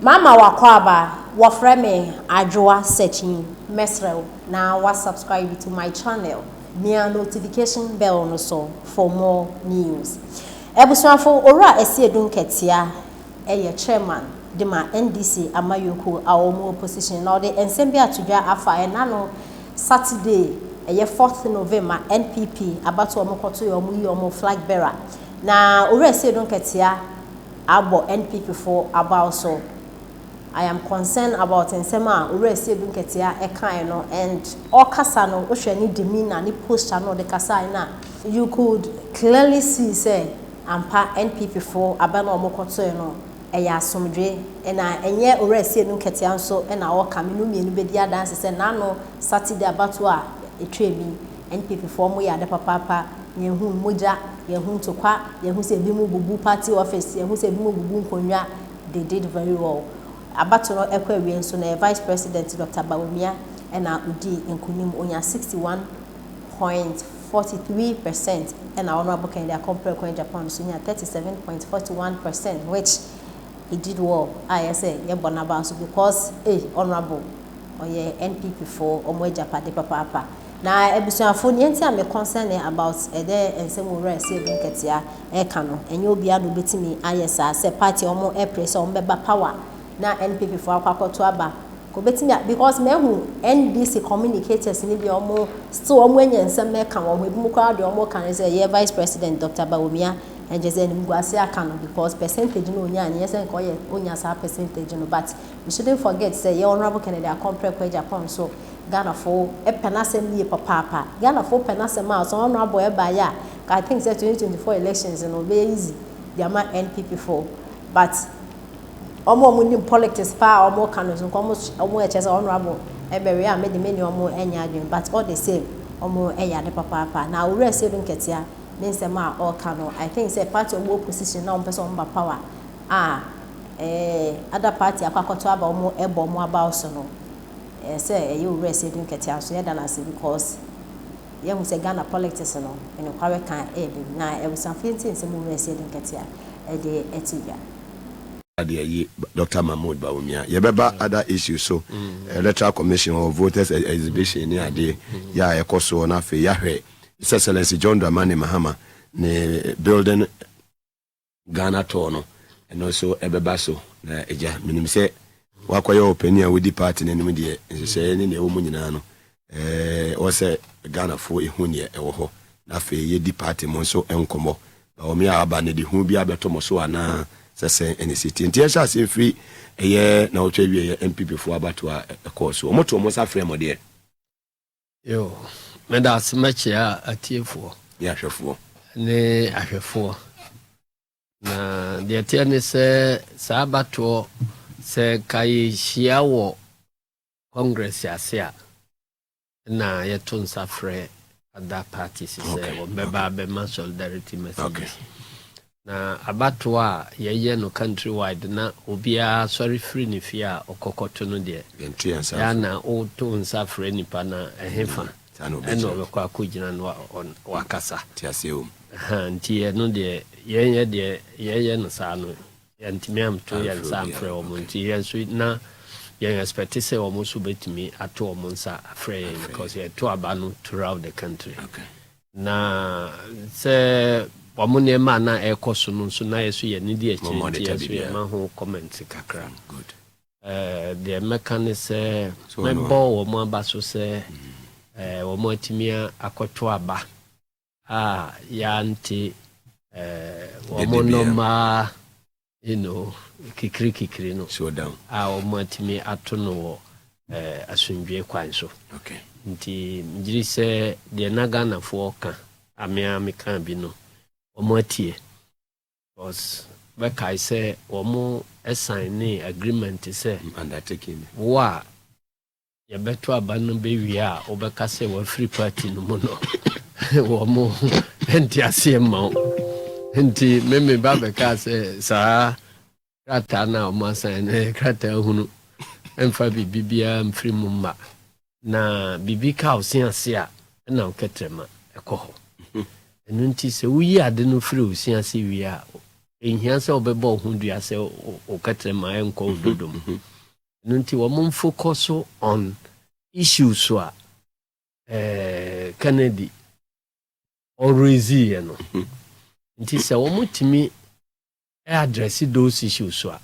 Mama wakɔ wɔfrɛ me Adwoa Sekyin. Mesrɛ wo na wa subscribe to my channel, mia notification bell no so for more news. Abusuafo, Owura Asiedu Nketia ɛyɛ chairman de ma NDC amayɔkuo a wɔn opposition, na ɔde nsɛm bi ato dwa afa ɛna no Saturday, ɛyɛ 4th November, NPP abato wɔn kɔto yɛ wɔn yi wɔn flag bearer, na Owura Asiedu Nketia abɔ NPP fo abaw so. I am concerned about nsɛm a Owura Asiedu Nketia ɛkae no, and ɔkasa no, wohwɛ ne demeanour ne posture no ɔde kasae na you could clearly see sɛ ampa NPP fo aba na wɔn kɔtoe no ɛyɛ asomdwe. Ɛna ɛnyɛ Owura Asiedu Nketia nso ɛna ɔka me no mmienu bɛdi adanse sɛ n'ano Saturday abato a etwa mi, NPP foɔ mo yɛ ade papaapa. Yɛn hu mogya, yɛn hu ntokwa, yɛn hu sɛ ebi mu bubu party office, yɛn hu sɛ ebi mu bubu nkonnwa. They did very well. Abato no ɛkɔ awie nso na Vice President Dr. Bawumia ɛna odi nkunim, onya 61.43%, ɛna Honourable Kennedy Akompreko Agyapong nso nya 37.41%, which he did well a yɛ sɛ yɛbɔ n'aba nso because honourable ɔyɛ NPP foɔ ɔmo agyapade papaapa. Na abusuafo, nea nti a me concern about ɛdɛ nsɛm Owura Asiedu Nketia ɛka no, ɛnyɛ obiara na obetumi ayɛ saa sɛ party a ɔmo ɛpere sɛ ɔmo bɛba power na NPP foɔ akɔ akɔto aba kò obetumi a, because mehu NDC communicators ni bi a ɔmo still ɔmo anya nsɛm ɛka wɔn ho. Ebi mu koraa deɛ ɔmo ka ne sɛ yɛ Vice President Dr. Bawumia ɛnkyɛ sɛ animguase aka no because percentage no onya ne yɛ sɛ nka ɔyɛ onya saa percentage no. But we shouldn't forget sɛ yɛ Honourable Kennedy Akompreko Agyapong so, Ghanafoɔ ɛpɛ n'asɛm yie papaapa. Ghanafoɔ pɛ n'asɛm a sɛ honourable ɛba yɛ a, I think sɛ 2024 elections no ɔbɛyɛ easy de ama NPP foɔ. But ɔmo a ɔmo nim politics paa a ɔmo ka no so nka ɔmo ɛkyɛ sɛ honourable ɛbɛwɛ a mede me ne ɔmo ɛnyɛ adwene, but all the same ɔmo ɛyɛ ade papaapa. Na Owura Asiedu Nketia ne nsɛm a ɔreka no, I think sɛ party ɔmo opposition na ɔmo pɛ sɛ ɔmo ba power a other party akɔ akɔto aba, ɔmo ɛbɔ ɔmo aba so no, sɛ ɛyɛ Owura Asiedu Nketia so yɛda n'ase because yɛhu sɛ Ghana politics no ɛnokware kan ɛyɛ bi. Na abusuafo, yɛnti nsɛm Owura Asiedu Nketia ɛde ɛti dwa. Adeɛ yi, Dr. Mahmood Bawumia, yɛbɛba other issues so, Electoral Commission or voters exhibition ne adeɛ yɛ a ɛkɔ soɔ. Na afei yɛahwɛ His Excellency John Dramani Mahama ne Building Ghana tour no, ɛno nso ɛbɛba so. Na agya, menim sɛ wakɔyɛ ɔpani a wodi party no anim deɛ, nhyehyɛeɛ ne deɛ ɛwɔ mu nyinaa no, ɛwɔ sɛ Ghanafoɔ ɛhu neɛ ɛwɔ hɔ. Na afei yɛdi party mu nso nkɔmmɔ. Bawumia a aba no de hu bi abɛtɔ mo so anaa sɛ ɛne sɛ tie? Nti yɛhyɛ ase mfiri ɛyɛ na wɔtwa wie yɛ NPP foɔ abato a ɛkɔɔ so, ɔmoto ɔmo nsa frɛ mo deɛ. Yo, meda ase. Mɛkyea atiefoɔ ne ahwɛfoɔ. Ne ahwɛfoɔ. Na deɛ teɛ ne sɛ saa abatoɔ sɛ ka yɛhyia wɔ congress ase a, na yɛto nsa frɛ other parties sɛ wɔbɛba abɛma solidarity messages. Na abatoɔ a yɛyɛ no country wide na obiara sɔre firi ne fie a ɔkɔkɔto no deɛ, yɛnto yɛn nsa. Yɛa na woto nsa frɛ nipa na ɛhe fa saa na ɛna ɔbɛgyina. Ɔbɛkɔ akɔgyina no wakasa. Te aseɛ wɔ mu. Aha, nti ɛno deɛ yɛnyɛ deɛ yɛyɛ no saa no, yɛntumi amto yɛn nsa amfrɛ amfrɛ obiara, wɔn. Nti yɛn nso na yɛn expect sɛ wɔn nso bɛtumi ato wɔn nsa afrɛ yɛn because yɛto aba no throughout the country. Na sɛ wɔn nneɛma a na ɛrekɔ so no nso na yɛ so yɛ ne di Mo akyire nti monitor yɛ so biribiara. yɛma ho comment kakra. Good. Deɛ mɛka ne sɛ So ɔno- mɛbɔ wɔn aba so sɛ wɔn atumi akɔto aba a yɛante wɔn Dede biara. nɔmaa kikiri kikiri no Showdown. a wɔn atumi ato no wɔ asomdwoe kwan so. Nti megyere sɛ deɛ na Ghanafoɔ ka amea meka bi no, wɔn atie because bɛkae sɛ wɔn sign ne agreement sɛ Undertaking. wo a yɛbɛto aba no bɛwie a wobɛka sɛ wafiri party no mu no, wɔ mo nte aseɛ ma wo. Nti meme ba bɛkaa sɛ saa krataa no a ɔmo asan no ɛyɛ krataa hunu, ɛmfa biribi biara mfiri mu mma, na biribi ka wo se ase a ɛna wo kɛtrɛma ɛkɔ hɔ. Ɛno nti sɛ woyi ade no firi wo se ase wie a Ɛnhia sɛ wobɛbɔ wo ho dua sɛ wo kɛtrɛma ɛnkɔ wo dodom. Ɛno nti wɔn focus on issues a Kennedy ɔraise no. Nti sɛ wɔn address those issues a,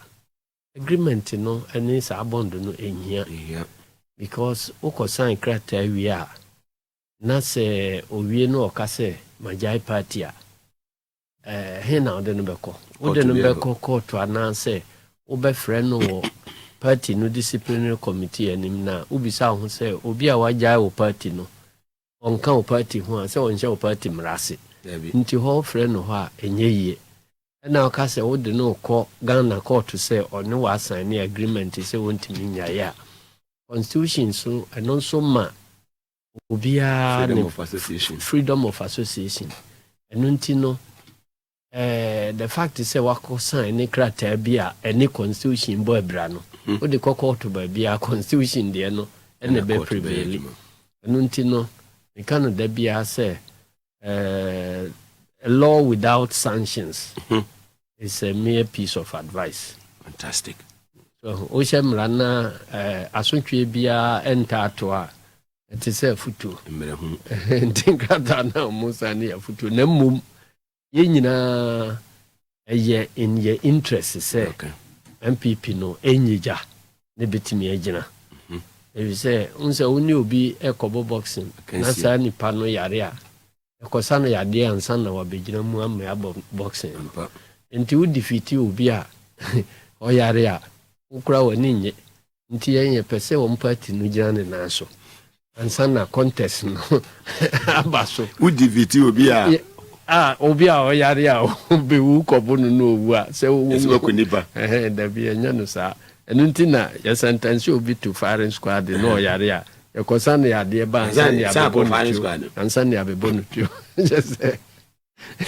agreement no ne saa bond no ɛnhia, because wokɔ sign krataa wie a, na sɛ owie no ɔka sɛ magyae party a, he na wode no bɛkɔ? Wode no bɛkɔ court anaasɛ wobɛfrɛ no wɔ party no disciplinary committee anim? Na wobisa wo ho sɛ obi a wagyae wo party no, ɔnka wo party ho a, sɛ ɔnhyɛ wo party mmara ase, nti hɔ frɛ no hɔ a ɛnyɛ yie. Ɛna ɔka sɛ wode no kɔ Ghana court sɛ ɔne w'asign ne agreement sɛ wɔntumi nyaeɛ a, constitution so ɛno nso ma obiara freedom of association. Freedom of association. Ɛno nti no the fact sɛ wakɔ sign ne krataa bi a ɛne constitution bɔ abira no, wode kɔ court baabi a, constitution deɛ no ɛna ɛbɛ prevail. Ɛno nti no meka no da biara sɛ a law without sanctions is a mere piece of advice. Fantastic. So wohyɛ mmara na asotwe biara ɛnta ato a, ɛte sɛ afotuo. Nti nkrataa na ɔmo sa ne yɛ afotuo, na mmom yɛn nyinaa ɛyɛ in yɛ interest sɛ NPP no ɛnyɛ gya ne bɛtumi agyina, ɛfiri sɛ n sɛ wo ne obi ɛkɔbɔ boxing na saa nipa no yare a, ɛkɔsa no yadeɛ ansa na wabɛgyina mu ama abɔ boxing no. Nti wo defeat obi a ɔyare a, wokora w'ani nye. Nti yɛn yɛpɛ sɛ wɔn party no gyina ne nan so ansa na contest no aba so. Wo defeat obi a a obi a ɔyare a ɔbɛwu kɔbo no no owu a sɛ wowu nipa. Dabi, ɛnyɛ no saa. Ɛno nti na yɛsentence obi to firing squad na ɔyare a, yɛkɔsa no yadeɛ ba ansa ne abɛbɔ no tuo, ansa ne abɛbɔ no tuo. Kyɛ sɛ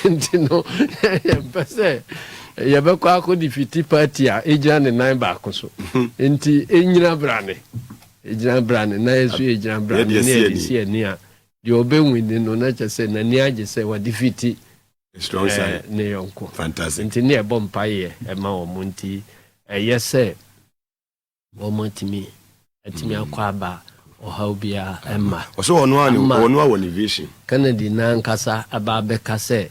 nti no yɛmpɛ sɛ yɛbɛkɔ akɔ defeat party a ɛgyina ne nan baako so. Nti ɛnyina brane, ɛgyina brane na yɛ so yɛgyina brane ne yɛde si ani a, deɛ ɔbɛwin no na kyɛ sɛ n'ani agye sɛ wɔdefeat ne yɔnko. Nti ne yɛbɔ mpayɛ ɛma wɔn. Nti ɛyɛ sɛ wɔn atumi akɔ aba, ɔhaw biara ɛma. Ɔsɛ ɔno a wɔ ne vision. Kennedy n'ankasa aba abɛka sɛ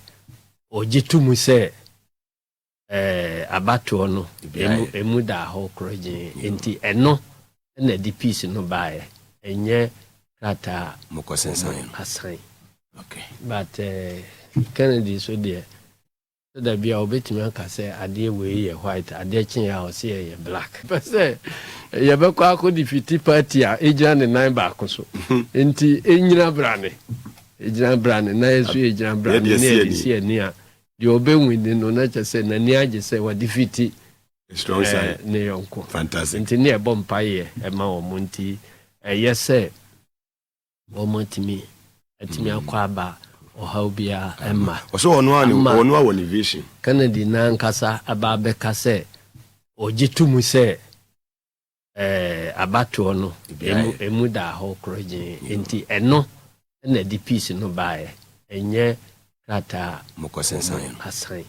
ɔgye to mu sɛ abatoɔ no emu da hɔ korɔgyee, nti ɛno ɛna ɛde peace no baeɛ, ɛnyɛ krataa mokɔsensan. Asan. But Kennedy so deɛ, sɛda bi a wobɛtumi aka sɛ adeɛ wei yɛ white, adeɛ kyeɛ a ɔsɛ yɛyɛ black. Pɛ sɛ yɛbɛkɔ akɔ defeat party a ɛgyina ne nan baako so. Nti ɛnyina brane, ɛgyina brane na yɛ so yɛgyina brane ne yɛde si ani a, deɛ ɔbɛwin no na kyɛ sɛ n'ani agye sɛ wɔdefeat ne yɔnko. Nti ne yɛbɔ mpayɛ ɛma wɔn. Nti ɛyɛ sɛ wɔn atumi akɔ aba, ɔhaw biara ɛma. Ɔsɛ ɔno a wɔ ne vision. Kennedy n'ankasa aba abɛka sɛ ɔgye to mu sɛ abatoɔ no emu da hɔ korɔgyee, nti ɛno ɛna ɛde peace no baeɛ, ɛnyɛ krataa mokɔsensan asan.